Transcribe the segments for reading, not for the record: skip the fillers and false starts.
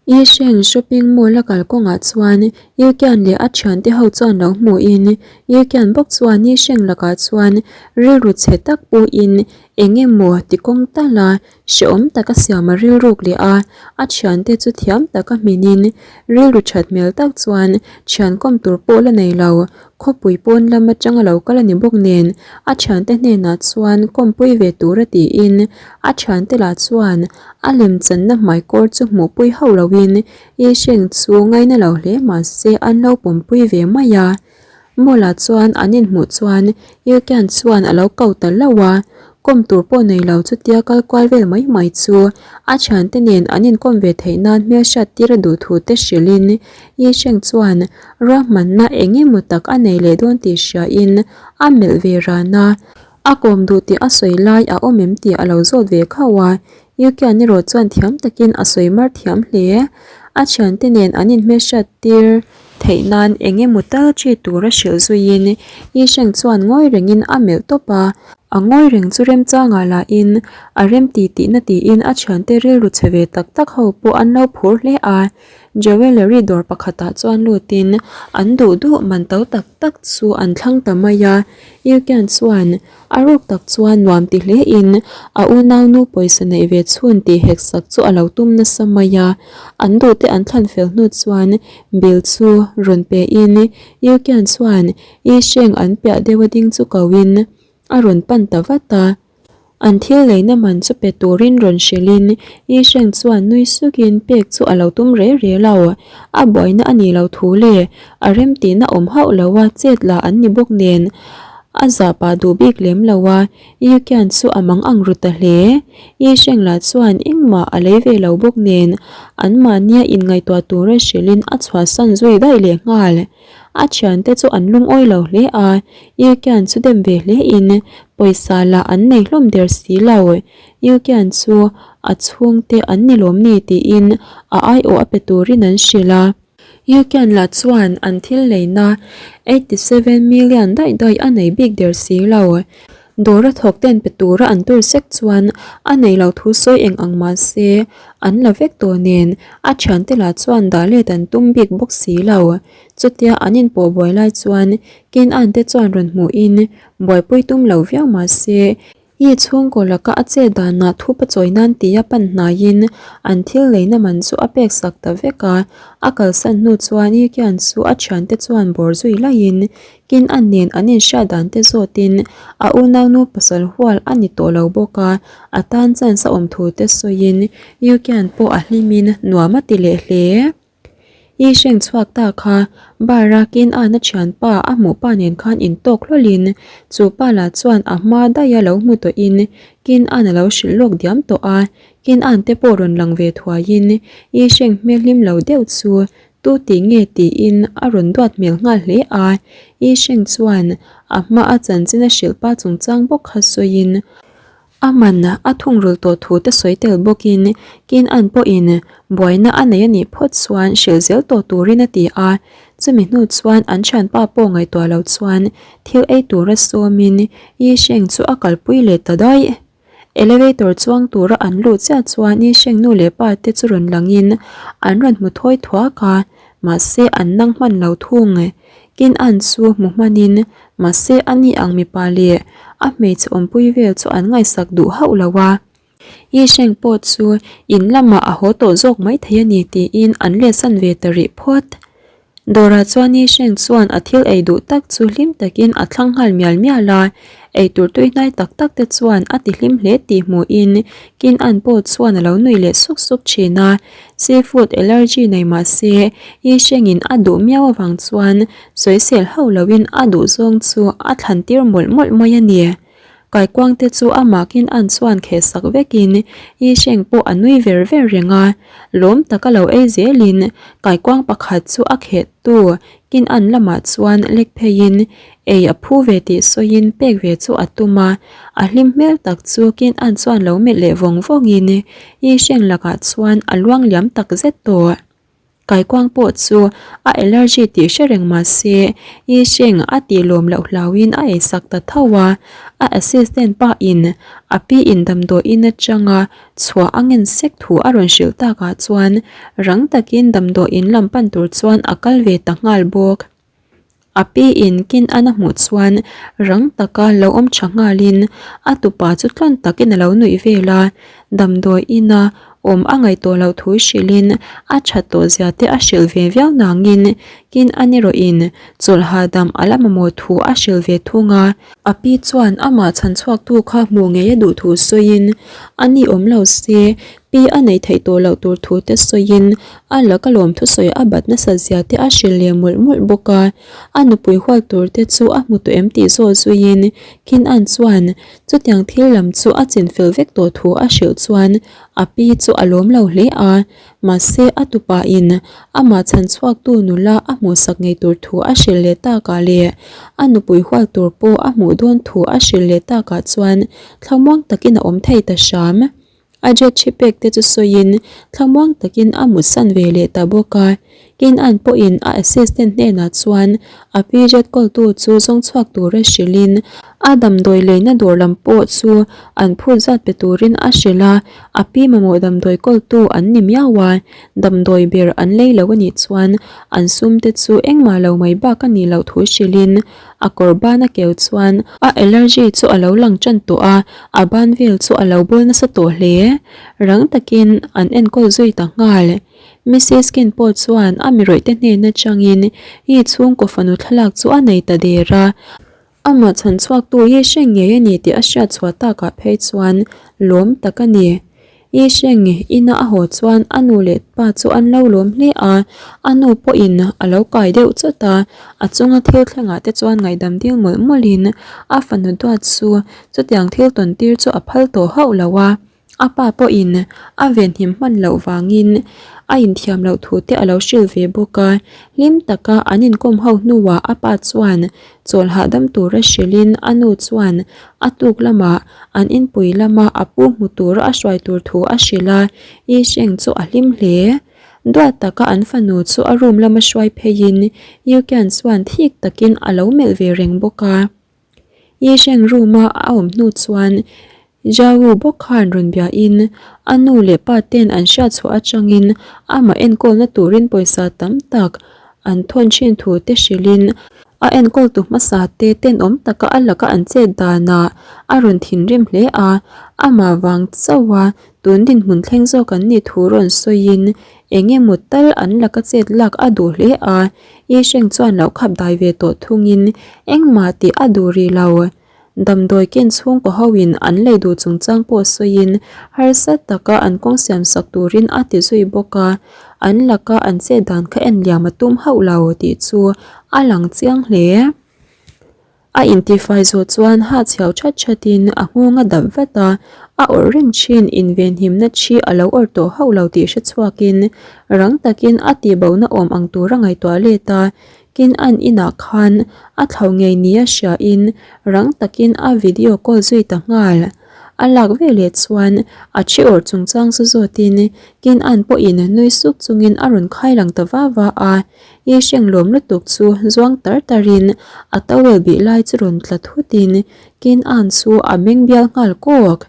Yisheng shopping mall a kal kawngah chuan Yukian leh a thiante ho chuan lo hmuhin Yukian bawk chuan Yisheng lakah chuan rilru chhe tak puhin eng emaw ti kawng tal a hrehawm taka siam a rilruk leh a, a thiante chu thiam taka hminin rilru that hmel tak chuan thian kawm tur pawh la nei lo Khawpui pawn lam atanga lo kal a ni bawk nen a thiante hnenah chuan kawmpui ve tur a tiin a thiante lah chuan a lem channa hmaikawr chu hmuhpui hauh loin Yisheng chu ngaina lo hle mahse an lo pawmpui ve mai a. Mall ah chuan an inhmuh chuan Yukian chuan a lo ko ta hlauh a, kawm tur pawh nei lo chutia kal kual vel mai mai chu a thiante nen an inkawm ve theih nan hmelhriat tir a duh thu te hrilhin Yisheng chuan Ruahmanna eng emaw tak a nei leh dawn tih hriain a melh ve ran a, a kawm duh tih a sawi lai a awm em tih a lo zawt ve khauh a, Yukian erawh chuan thiam takin a sawi mar thiam hle. A thiante nen an inhmelhriat tir theih nan eng emaw tal chi tura hrilh zuiin Yisheng chuan ngawi rengin a melh tawp a, a ngawi reng chu remchangah lahin a remti tihna tiin a thiante rilru chhe ve tak tak ho pawh an lo phur hle a. Jewellery dawr pakhatah chuan lutin an duh duh man to tak tak chu an thlang ta mai a, Yukian chuan a ruk tak chuan nuam ti hlein a unaunu pawisa neih ve chhun tih hek sak chu a lo tum nasa mai a, an duh te an thlan fel hnu chuan bill chu rawn pe in Yukian chuan Yisheng an piah deuh a ding chu ko in a rawn pan ta vat a. An thil leina man chu pe turin rawn hrilhin Yisheng chuan nui sukin pek chu a lo tum re re lo. A buaina a nih loh thu leh a remtihna awm hauh lo a chet lah an ni bawk nen a zah pah duh bik lem lo a, Yukian chu a mang ang ru ta hle. Yisheng lah chuan engmah a lei ve lo bawk nen anmahnia inngaihtuah tura hrilhin a chhuahsan zui daih leh nghal. A thiante chu an lungawi lo hle a, Yukian chu dem ve hle in pawisa lah an nei hlawm der si lo. Yukian chu a chhungte an ni lawm ni tiin a aiawh a pe turin an hrilh a. Yukian lah chuan an thil leina 87 million daih daih a nei bik der si lo. Dawra thawk ten pe tura an tur sek chuan a nei lo thu sawi eng ang mah se an la vek tawh nen a thiante lah chuan dah let an tum bik bawk si lo. Chutia an inpawh buai lai chuan Kenan te chuan rawn hmuhin buaipui tum lo viau mah se i chhungkaw laka a chet danah thup a chawi nan tia pan hnaiin an thil leina man chu a pek sak ta vek a. A kalsan hnu chuan Yukian chu a thiante chuan bawr zui laiin Kin an nen an inhriat dan te zawtin a unaunu pasal hual a ni tawh lo bawk a, a tan chance a awm thu te sawiin Yukian pawh a hlimin nuam a ti leh hle. I hreng chhuak ta kha bar a Kin an a thianpa a hmuh pa nen khan intawk hlawlhin chu pa lah chuan a hma daih a lo hmu tawhin Kin an a lo hrilh lawk diam tawh a, Kin an te pawh rawn lang ve thuaiin I hreng hmel hlim lo deuh chu Tu tih nge tiin a rawn duat hmel nghal hle a, Yisheng chuan a hma a chanchin a hrilh pa chungchang bawk kha sawiin a man a thungrul tawh thu te sawi tel bawkin Kin An pawhin buaina a nei a nih phawt chuan hrilh zel tawh turin a ti a, chumi hnu chuan an thianpa pawh ngaihtuah lo chuan thil ei tura sawmin Yisheng chu a kalpui leh ta daih. Elevator chuang tura an luh chiah chuan Yisheng nu leh pa te chu rawn langin an rawn hmu thawi thuak a, mahse an nang hman lo thung. Kin An chu hmu hmanin mahse a ni ang mipa leh a hmeichhe awmpui vel chu an ngaihsak duh hauh lo a. Yisheng pawh chu in lamah a haw tawh zawk maithei a ni tiin an letsan ve ta rih phawt. Dawrah chuan Yi Sheng chuan a thil ei duh tak chu hlim takin a thlang nghal mial mial a, eitur tui hnai tak tak te chuan a ti hlim hle tih hmuhin Kin An pawh chuan a lo nui leh suk suk thin a. Seafood allergy nei mah se Yi Sheng in a duh miau avang chuan sawisel hauh loin a duh zawng chu a thlan tir mawlh mawlh mai a ni. Kaikuang te chu a makin an chuan kheh sak vekin Yi Sheng pawh a nui ver ver reng a, lawm taka lo ei zelin kaikuang pakhat chu a kheh tu kin an lamah chuan lek pheiin ei a phu ve tih sawiin pek ve chu a tum a, a hlim hmel tak chu kin an chuan lo melh leh vawng vawngin Yi Sheng lakah chuan a luang liam tak zet tawh. Kaikuang pawh chu a allergy tih hre reng mah se Yi Sheng a tih lawm loh hlauhin a eisak ta tho a. A assistant pa in a pi in damdawiin atanga chhuah a ngen sek thu a rawn hrilh takah chuan rang takin damdawiin lam pan tur chuan a kal ve ta nghal bawk. A pi in kin an a hmuh chuan rang taka lo awm tha nghalin a tupa chu tlawn takin a lo nuih vel a, damdawi ina awm a ngaih tawh loh thu hrilhin a that tawh zia te a hrilh ve viau nangin kin an erawhin chawlh hahdam a la mamawh thu a hrilh ve thung a. A pi chuan amah chhan chhuaktu kha hmuh ngei a duh thu sawiin a ni awm lo se pi a neih theih tawh loh tur thu te sawiin a laka lawm thusawi a bat nasat zia te a hrilh leh mawlh mawlh bawk a. A nupui hual tur te chu a hmu tawh em tih zawh zuiin Khin An chuan chutiang thil lam chu a chinfel vek tawh thu a hrilh chuan a pi chu a lawm lo hle a. Mahse a tupa in amah chhan chhuaktu nula a hmuhsak ngei tur thu a hrilh leh takah leh a nupui hual tur pawh a hmuh dawn thu a hrilh leh takah chuan thlamuang takin a awm thei ta hram. A jet thi pek te chu sawiin thlamuang takin a mutsan ve leh ta bawk a. Kin An pawhin a assistant hnenah chuan a pi jet kawltu chu zawng chhuak tura hrilhin a damdawi leina dawr lam pawh chu an phut zat pe turin a hrilh a, a pi mamawh damdawi kawltu an ni miau a, damdawi ber an lei lo a nih chuan an sum te chu engmah lo mai bak a nih loh thu hrilhin a kawr ban a keu chuan a allergy chu a lo lang tan tawh a, a ban vel chu a lo bawl nasa tawh hle. Rang takin an enkawl zui ta nghal. Mrs Kin pawh chuan a mirawih te hnen atangin i chhungkaw fanu thlalak chu a nei ta der a, amah chhan chhuaktu Ye Sheng ngei a ni tih a hriat chhuah takah phei chuan lawm tak a ni. Ye Sheng ina a haw chuan a nu leh pa chu an lo lawm hle a, a nu pawhin a lo kai deuh chawt a, a chunga thil thlengah te chuan ngaihdam dil mawlh mawlhin a fanu duat chu chutiang thil tawn tir chu a phal tawh hauh lo a. A pa pawhin a venhim hman loh vangin a inthiam loh thu te a lo hrilh ve bawk a, hlim taka an inkawm ho hnuah a pa chuan chawl hahdam tura hrilhin a nu chuan a tuk lamah an inpui lama a pu hmu tura a hruai tur thu a hrilh a, Yi Sheng chu a hlim hle. Duat taka an fanu chu a room lama hruai pheiin Yu Kian chuan thik takin a lo melh ve reng bawk a. Yi Sheng room a a awm hnu chuan Zhao bawk khan rawn biain a nu leh pa ten an hriat chhuah atangin amah enkawlna turin pawisa tam tak an thawn thin thu te hrilhin a enkawltu hmasa te tenawm taka a laka an chet danah a rawn thinrim hle a, amah vang chauha tun dinhmun thleng zawk an nih thu rawn sawiin eng emaw tal an laka chet lak a duh hle a, Yi Sheng chuan lo khap dai ve tawh thungin engmah tih a duh rih lo. Damdawi ken chhungkaw hoin an lei duh chungchang pawh sawiin harsa taka an kawng siam sak turin a ti zui bawk a, an laka an chet dan kha en liam a tum hauh lo tih chu a lang chiang hle. A intifai zawh chuan ha chhiau that thatin a nghawng a dap vat a, a awrh reng thin invenhimna thi a lo awrh tawh hauh lo tih hre chhuakin rang takin a tihbohna awm ang tura ngaihtuah let a, Kin an inah khan a thlo ngei nia hriain rang takin a video call zui ta nghal. A lak veleh chuan a thi awrh chungchang chu zawtin Kin an pawhin nui suk chungin a rawn khai lang ta va va a. Yi hreng lawm lutuk chu zuang tar tarin a towel bih lai chu rawn tla thutin Kin an chu a meng bial nghal kawk.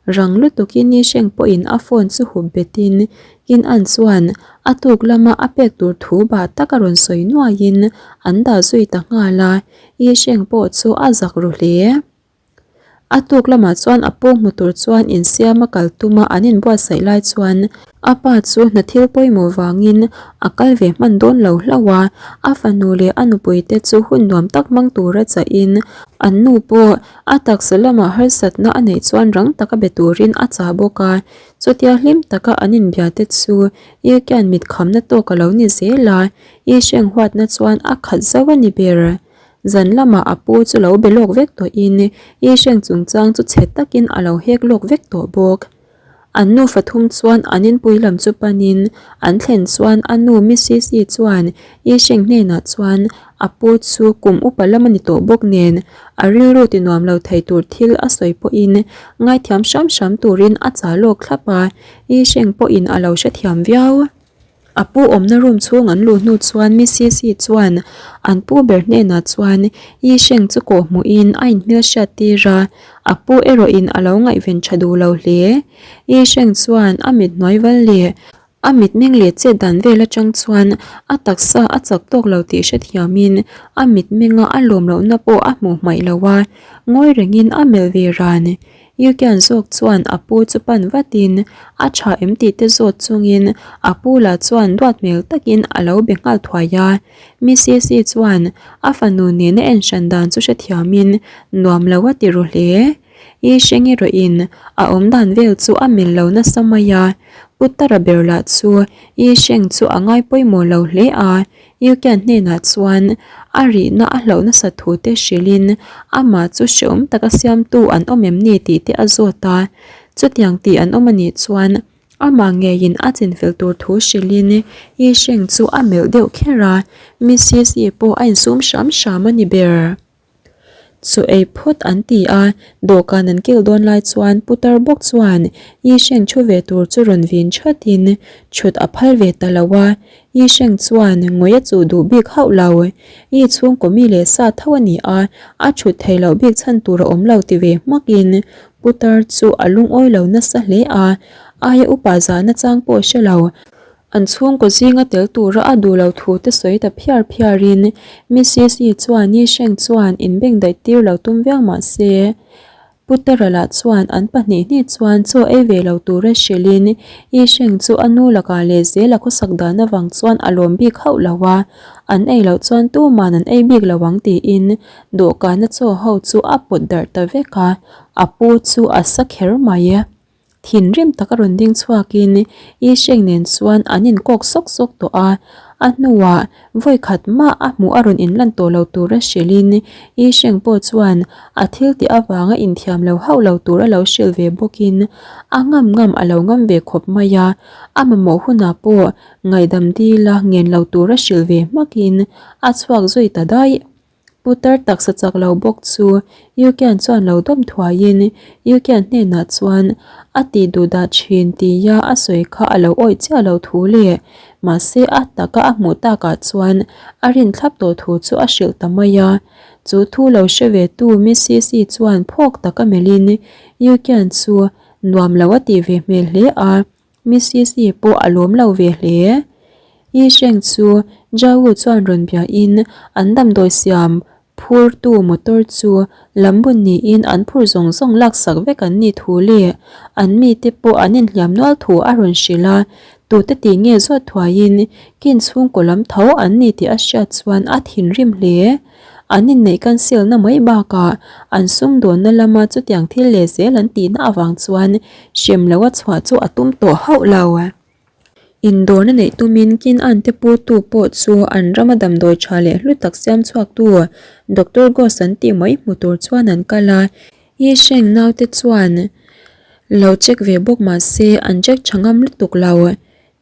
Rang lutukin Ni Sheng pawhin a phone chu hup betin Kin An chuan a tuk lama a pek tur thu bah tak a rawn sawi nuaiin an dah zui ta nghal a, Yi Sheng pawh chu a zak ru hle. A tuk lamah chuan a pu hmu tur chuan insiam a kal tum a an inbuatsaih lai chuan a pa chu hna thil pawimawh vangin a kal ve hman dawn lo hlauh a, a fanu leh a nupui te chu hun nuam tak hmang tura chahin an nu pawh A taksa lamah harsatna a neih chuan rang taka be turin a chah bawk a, chutia hlim taka an inbia te chu Ye Kian mit khamna tawk a lo ni zel a, Ye Sheng huatna chuan a khat zauh a ni ber. Zan lamah a pu chu lo be lawk vek tawhin Ye Sheng chungchang chu chhe takin a lo hek lawk vek tawh bawk. An nu fathum chuan an inpui lam chu panin an thlen chuan a nu Misisi chuan Yi Sheng hnenah chuan a pu chu kum upa lam a ni tawh bawk nen a rilru ti nuam lo thei tur thil a sawi pawhin ngaithiam hram hram turin a chah lawk thlap a, Yi Sheng pawhin a lo hrethiam viau. A pu awmna room chhung an luh hnu chuan Missis-i chuan an pu ber hnenah chuan Yi Sheng chu kawh hmuhin a inhmelhriat tir a, a pu erawhin a lo ngaihven tha duh lo hle. Yi Sheng chuan a mit hnuai val leh a mitmeng leh chet dan vel atang chuan a taksa a chak tawk lo tih hrethiamin a mitmenga a lawm lohna pawh a hmuh hmaih lo a, ngawi rengin a melh ve ran. Yukian zawk chuan a pu chu pan vatin a tha em tih te zawt chungin a pu lah chuan duat hmel takin a lo be nghal thuai a. Missis-i chuan a fanu nena en hran dan chu hrethiamin nuam lo a ti ru hle. I hreng erawhin a awm dan vel chu a mil lo nasa mai a. Puttara ber lah chu I hreng chu a ngai pawimawh lo hle a. Yukian hnenah chuan a rihna a hlauh nasat thu te hrilhin amah chu hrehawm taka siamtu an awm em ni tih te a zawt a. Chutiang tih an awm anih chuan amah ngeiin a chinfel tur thu hrilhin Yi Sheng chu a melh deuh kher a, Missis Yi pawh a insum hram hram a ni ber. Chu ei phawt an ti a, dawhkan an kil dawn lai chuan putar bawk chuan Yi Sheng thu ve tur chu rawn vin thatin thut a phal ve ta lo a, Yi Sheng chuan ngawi a chuh duh bik hauh lo. Yi chhungkaw mi leh sa tho a ni a, a thut theih loh bik chhan tur a awm lo ti ve hmakin putar chu a lungawi lo nasa hle a, aia upa zahna chang pawh hre lo. An chhungkaw zinga tel tura a duh lo thu te sawi ta phiar phiarin Missis-i chuan Ni Sheng chuan inbengdaih tir lo tum viau mah se, Putara lah chuan an pahnih hnih chuan chaw ei ve lo tura hrilhin Yi Sheng chu a nu lakah leh zel a khawsak dan avang chuan a lawm bik hauh lo a, an ei loh chuan tuman an ei bik lo ang tiin dawhkana chaw ho chu a pawt darh ta vek a, a pu chu a sa kher mai. Thinrim taka rawn ding chhuakin Yi Sheng nen chuan an inkawk sawk sawk tawh a, a hnuah vawi khat mah a hmuh a rawn inlan tawh lo tura hrilhin Yi Sheng pawh chuan a thil tih avanga inthiam lo hauh lo tur a lo hrilh ve bawkin a ngam ngam a lo ngam ve khawp mai a, a mamawh hunah pawh ngaihdam dila ngen lo tura hrilh ve hmakin a chhuak zui ta daih. Putar taksa chak lo bawk chu Yukian chuan lo dawm thuaiin Yukian hnenah chuan a tih duh dah thin tia a sawi kha a lo awih chiah lo thu leh mahse a taka a hmuh takah chuan a rin thlap tawh thu chu a hrilh ta mai a. Chu thu lo hre ve tu Missis-i chuan phawk taka melhin Yukian chu nuam lo a tih ve hmel hle a. Missis-i pawh a lawm lo ve hle. Yi Sheng chu Zhao chuan rawn biain an damdawi siam phurtu motor chu lambun niin an phur zawng zawng laksak vek an nih thu leh an mite pawh an inhliam nual thu a rawn hrilh a. Tute tih nge zawt thuaiin kin chhungkaw lam tho an ni tih a hriat chuan a thinrim hle. An inneih cancel na mai bakah an sumdawnna lama chutiang thil leh zel an tihna avang chuan hrem loh a chhuah chu a tum tawh hauh lo. Indawrna neih tumin Kin An te putu pawh chu an rama damdawi tha leh hlu tak siam chhuaktu Doctor Ghost an tih mai hmu tur chuan an kal a, Yi Sheng naute chuan lo check ve bawk mah se an check tha ngam lutuk lo.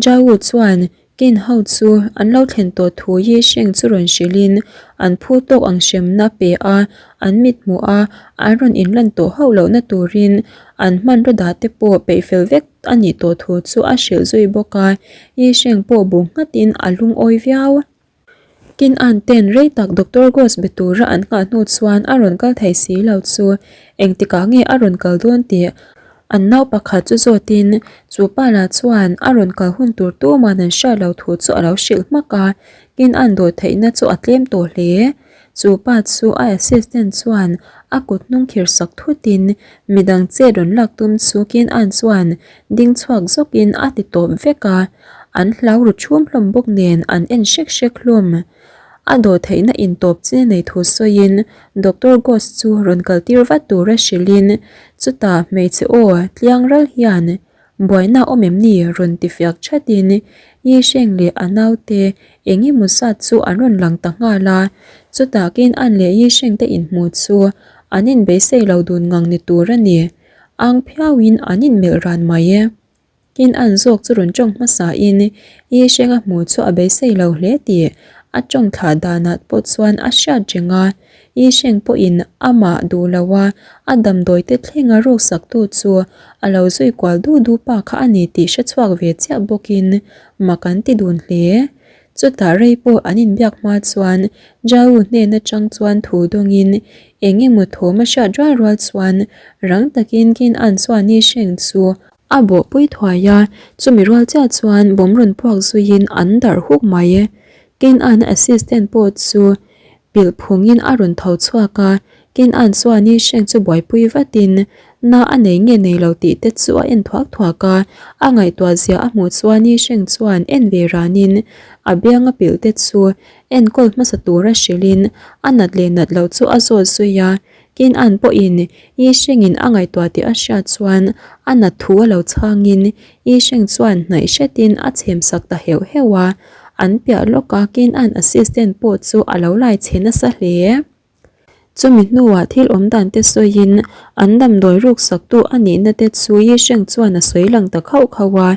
Zhao chuan Kin ho chu an lo thlen tawh thu Yi Sheng chu rawn hrilhin an phu tawk ang hremna pe a, an mit hmuh a, an rawn inlan tawh hauh lohna turin an hmanraw dah te pawh peih fel vek a nih tawh thu chu a hrilh zui bawk a, Yi Sheng pawh bu nghatin a lungawi viau. Kin An ten rei tak Doctor Ghost be tura an nghah hnu chuan a rawn kal thei si lo chu engtikah nge a rawn kal dawn tih an nau pakhat chu zawtin chu pa lah chuan a rawn kal hun tur tuman an hriat lo thu chu a lo hrilh hmak a, Kin An dawh theihna chu a tlem tawh hle. Chu pa chu a assistant chuan a kut hnung khir sak thutin midang chet rawn lak tum chu Kin An chuan ding chhuak zawkin a ti tawp vek a. An hlau ru chhum hlawm bawk nen an en hrek hrek hlawm. A dawh theihna intawp chin a nei thu sawiin Doctor Ghost chu rawn kal tir vat tura hrilhin chutah hmeichhe aw tliang ral hian buaina awm em ni rawn ti fiak thatin Yi Sheng leh a naute eng emaw zat chu an rawn lang ta nghal a. Chutah Kin An leh Yi Sheng te inhmu chu an inbeisei lo dun ngang ni tur a ni. Ang phiauin an inmelh ran mai e. Kin An zawk chu rawn tawng hmasa in Yi Sheng a hmu chu a beisei lo hle tih a tawng thlah danah pawh chuan a hriat reng a. Yisheng pawhin amah duh lo a, a damdawi te thlenga ruk saktu chu a lo zui kual du du pa kha a ni tih hre chhuak ve chiah bawkin mak an ti dun hle. Chutah rei pawh an inbiak hma chuan Jau hnen atang chuan thu dawngin eng emaw thawm a hriat rual rual chuan rang takin Kin An chuan Yisheng chu a bawhpui thuai a, chumi rual chiah chuan bomb rawn puak zuiin an darh huk mai. Kin An assistant pawh chu Pilh phungin a rawn tho chhuak a, Kin-an chuan i hreng chu buaipui vatin na a nei nge nei lo tih te chu a en thuak thuak a, a ngaihtuah zia a hmuh chuan i hreng chuan en ve ranin a bianga pilh te chu enkawl hmasa tura hrilhin a nat leh nat loh chu a zawt zui a, Kin-an pawhin i hrengin a ngaihtuah tih a hriat chuan a nat thu a lo chhangin i hreng chuan hnaih hretin a chhem sak ta heuh heuh a. An piah lawk a, Kenan assistant pawh chu a lo lai chhe nasa hle. Chumi hnuah thil awm dan te sawiin an damdawi ruk saktu a nihna te chu Yi Sheng chuan a sawi lang ta khauh khauh a,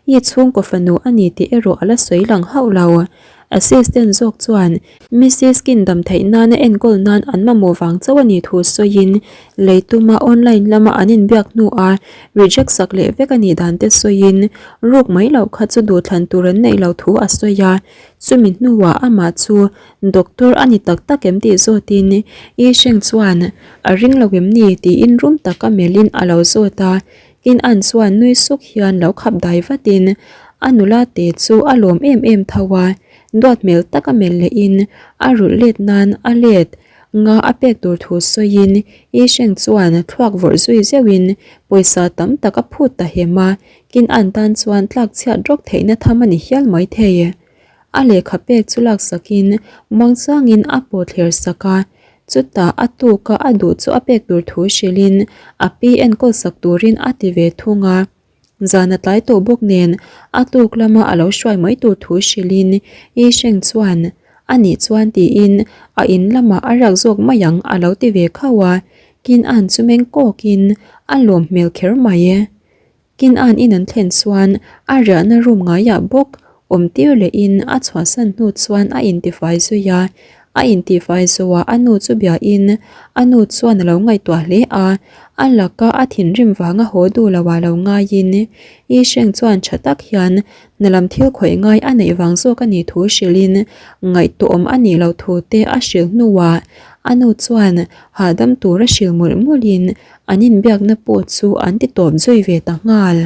Yi chhungkaw fanu a ni tih erawh a la sawi lang hauh lo. Assistant zawk chuan Mrs Kin dam theih nana enkawl nan an mamawh vang chauh a nih thu sawiin lei tuma online lama an inbiak hnuah reject sak leh vek a nih dan te sawiin ruk mai loh kha chu duhthlan tur an neih loh thu a sawi a, chumi hnuah amah chu doctor a ni tak tak em tih zawtin Yi Sheng chuan a ring lo em ni tiin rum taka melhin a lo zawt a, Kin An chuan nui suk hian lo khap dai vatin a nula te chu a lawm em em tho a, duat hmel taka melh lehin a rulh let nan a let nga a pek tur thu sawiin Yi Sheng chuan thluak vawrh zui zeuhin pawisa tam tak a phut ta hem a, Kin An tan chuan tlak chhiat rawk theihna tham a ni hial mai thei. A lehkha pek chu laksakin muangchangin a pawt thler sak a, chutah a tuka a duh chu a pek tur thu hrilhin a pi enkawl sak turin a ti ve thung a. Zan a tlai tawh bawk nen a tuk lama a lo hruai mai tur thu hrilhin Yi Sheng chuan a nih chuan tiin a in lamah a riak zawk mai ang a lo ti ve khauh a, Kin An chu meng kawkin a lawm hmel kher mai. Kin an in an thlen chuan a riahna room ngaiah bawk awm tir lehin a chhuahsan hnu chuan a intifai zui a, a intihfai zawhah a nu chu biain a nu chuan a lo ngaihtuah hle a, a laka a thinrim vanga haw duh loh ah lo ngaiin Yi Sheng chuan tha tak hian hna lam thil khawih ngai a neih vang zawk a nih thu hrilhin ngaihtuahawm a nih loh thu te a hrilh hnuah a nu chuan hahdam tur a hrilh mawlh mawlhin An inbiakna pawh chu an ti tawp zui ve ta nghal.